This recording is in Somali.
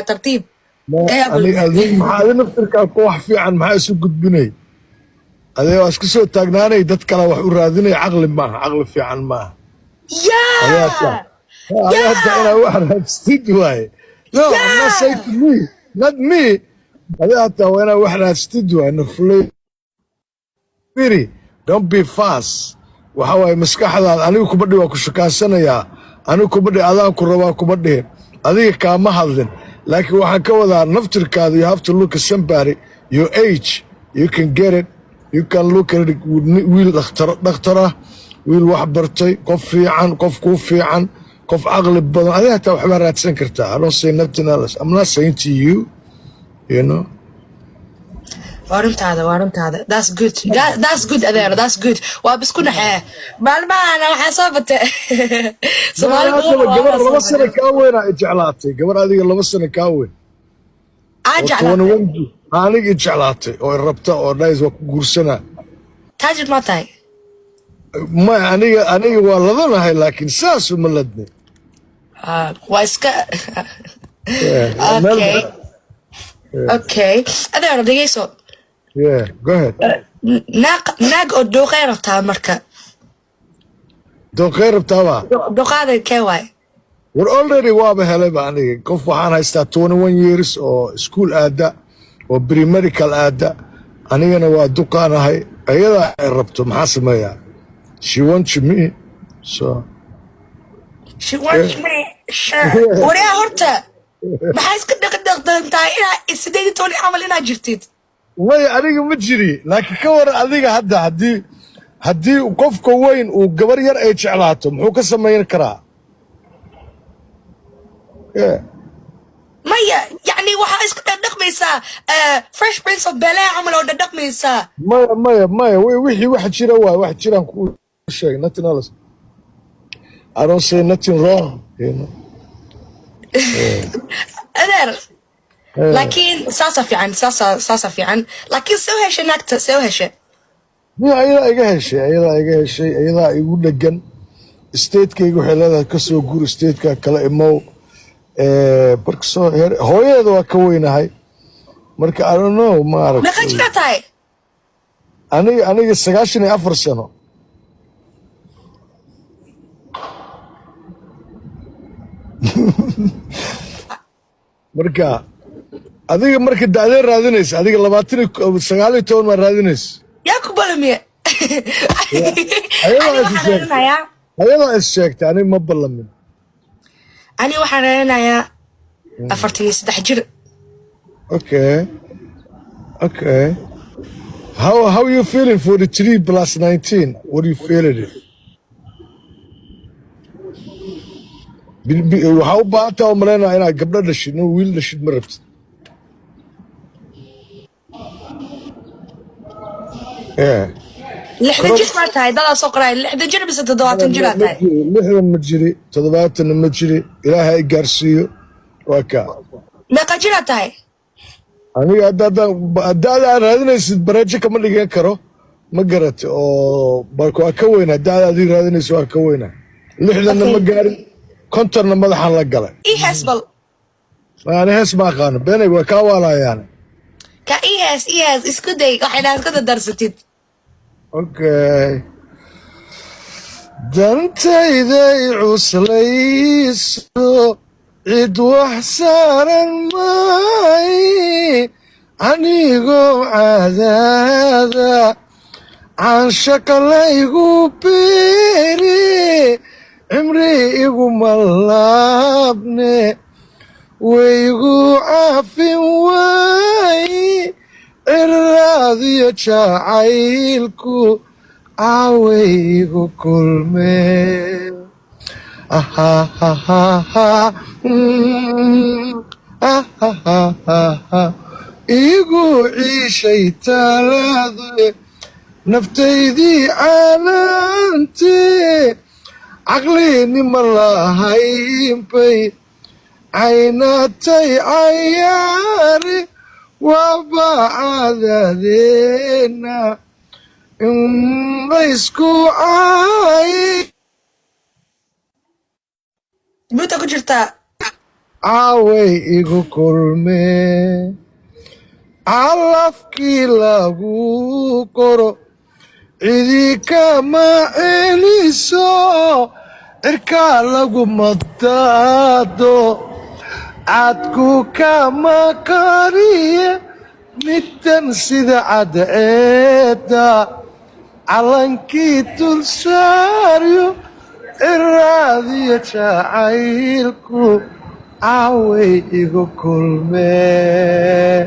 Tartiib. Ma Kaya adiga adiga maxaa adi naftirkaa ku wax fiican maxaa isu gudbinay? Adiga waa isku soo taagnaanay, dad kale wax u raadinay. Caqli maaha, caqli fiican maaha. Adiga hataa adiga hataa inaa wax raadsatid waaye. No, I'm not saying to me, not me. Adiga hataa waa inaa wax raadsatid waaye. Nafley firi, don't be fast. Waxa waaye maskaxdaada aniga kuma dhihi waa ku shukaansanayaa, aniga kuma dhihi adaan ku rabaa, kuma dhihin, adiga kaama hadlin, laakiin waxaan ka wadaa naftirkaada. You have to look at somebody your age. You can get it, you can look at it. Wiil dhakhtar, dhakhtara, wiil wax bartay, qof fiican, qof kuu fiican, qof caqli badan. Adiga hataa waxbaa raadsan kartaa. I don't say nothing else. I'm not saying to you you know Waa runtaada, waa runtaada. That's good. That's good, adeer, that's good. Waa bisku naxee maalmahana waxaa soo batay Soomaali haddaba badan. Gabar waa 2 soo sano batay kaa weynaa i jeclaatay, gabar adiga 2 sano kaa weyn aa oo jeclaatay. 21 aniga i jeclaatay oo i rabta oo dhays waa ku guursanaa. Taajir ma tahay? Ma aniga waa ladanahay, laakiin saas uma ladnay. Ah, waa iska Yeah, meel Okay, adeer, dhegeyso. Yeah, go ahead. Naag oo dooqay rabtaa marka? Dooqay rabtaaba? Dooqaada kee waay? War already waaba helayba aniga. Qof waxaan haystaa 21 years oo school aada oo premedical aada. Anigana waa duqaanahay, ayadaa ay rabto. Maxaa sameeyaa? She wants me, so She wants me, sure. Waryaa, horta maxaa iska dhaqdhaqdantahay inaa 18 camal inaa jirtid? Maya, aniga ma jiri, laakiin ka waran adiga hadda haddii qofka weyn uu gabar yar ay jeclaato, muxuu ka samayn karaa? Yeah. Maya, yacni waxaa iska dhaqdhaqmaysaa Fresh Prince of Bel-Air camal oo dhaqdhaqmaysaa. Maya, maya, maya, wixii wax jira waay, wax jiraan ku sheegay, nothing else. I don't say nothing wrong. Adeer, laakiin saasa fiican, saasa fiican, laakiin see u heshay naagta? See u heshay? Miya, ayadaa iga heshay, ayadaa iga heshay, ayadaa igu dhegan. Statekayga waxay leedahay kasoo guur, stateka kala imow. Marka soo hooyadeeda waa ka weynahay. Marka I don't know, Meeqa maaragtay. jira tahay? Aniga 94 sano. Marka adiga marka da'dee raadinaysa? Adiga 20 iyo 19 maa raadinaysa? Yaa ku balamiye? Ayadaa Ani is waxaan sheegtay. raadinayaa Ayadaa is sheegtay, aniga ma ballamin. Ani waxaan raadinayaa 43 jir. Okay. How you feeling, 43 plus 19? What are you feeling it? Waxaa u baahan tahay oo malaynaya inaad gabdho dhashid, in wiil dhashid ma rabtid. Yeah. 60 jir baa tahay, dadaa soo qoraya 60 jir mise 70 jiraa Ma tahay? jiri, 60 ma jiri, 70-na ma jiri. Ilaahay ay gaarsiiyo, waa kaa. Meeqa jiraa tahay? Aniga hadda aad raadinaysid bareejo kama dhigan karo, ma garata? Oo barka waa ka weynaa da'da adiga raadinaysa, waa ka weynaa. 60-na ma gaarin, 50-na madaxaan la galay. Ii hees bal. Ani hees ma aqaano, beenay waa kaa waalayaan. Ka ii hees, ii hees, isku day waxay inaad isku dardarsatid. Okay. Dantayday cuslayso, cid wax saaran maay, anigoo cadaada canshaqa laygu beeri, cimri iguma laabne, waygu caafin waay, ciraadiyo jacaylku caawaygu kulmee. Ahahahaha, ahahahaha. Igu ciishay taalaade, naftaydii caalantee, caqlinima lahaynbay caynatay cayaari, waaba caadadeena in laysku caay. Mute ku jirtaa. Caaway igu kulmee. Calafkii lagu qoro cidi kama celiso, cirkaa laguma daado, cadku kama qariye, middan sida cadceedda calankii dulsaaryo, ciraadiyo jacaylku caaway igu kulmee.